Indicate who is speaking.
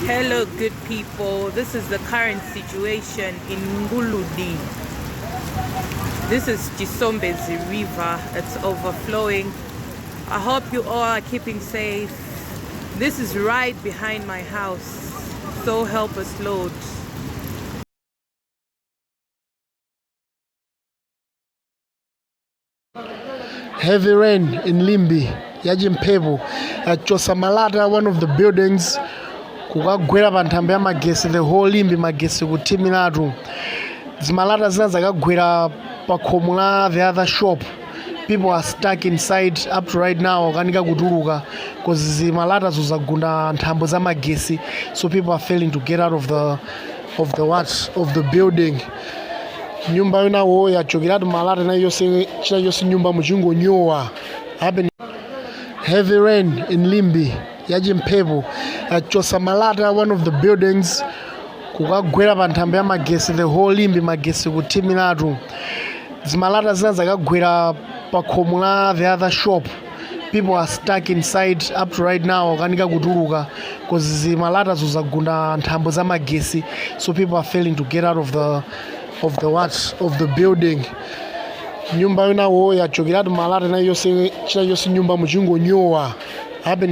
Speaker 1: Hello, good people. This is the current situation in Nguludi. This is Chisombezi River. It's overflowing. I hope you all are keeping safe. This is right behind my house. So help us, Lord.
Speaker 2: Heavy rain in Limbe yachimphepo yachosa malata one of the buildings kukagwera pa nthambo ya magesi, the whole Limbe magesi kuthimiratu. Zimalata zina zakagwera pa khomo la the other shop. People are stuck inside up to right now, akanika kutuluka because zimalatazo zagunda nthambo za magesi, so people are failing to get out of the what, of the building. Nyumba yonawo yachokерatu malata na yonse, china chonse nyumba muchingonyowa happen. Heavy rain in Limbe yachimphepo yachosa malata one of the buildings kukagwera pa nthambo ya magesi, the whole Limbe magesi kuthimiratu. Zimalata zina zakagwera pa khomo la the other shop. People are stuck inside up to right now, akanika kutuluka because zimalatazo zagunda nthambo za magesi, so people are failing to get out of the what, of the building. Nyumba yonawo yachokeratu malata na yonse, china chonse nyumba muchingonyowa happen.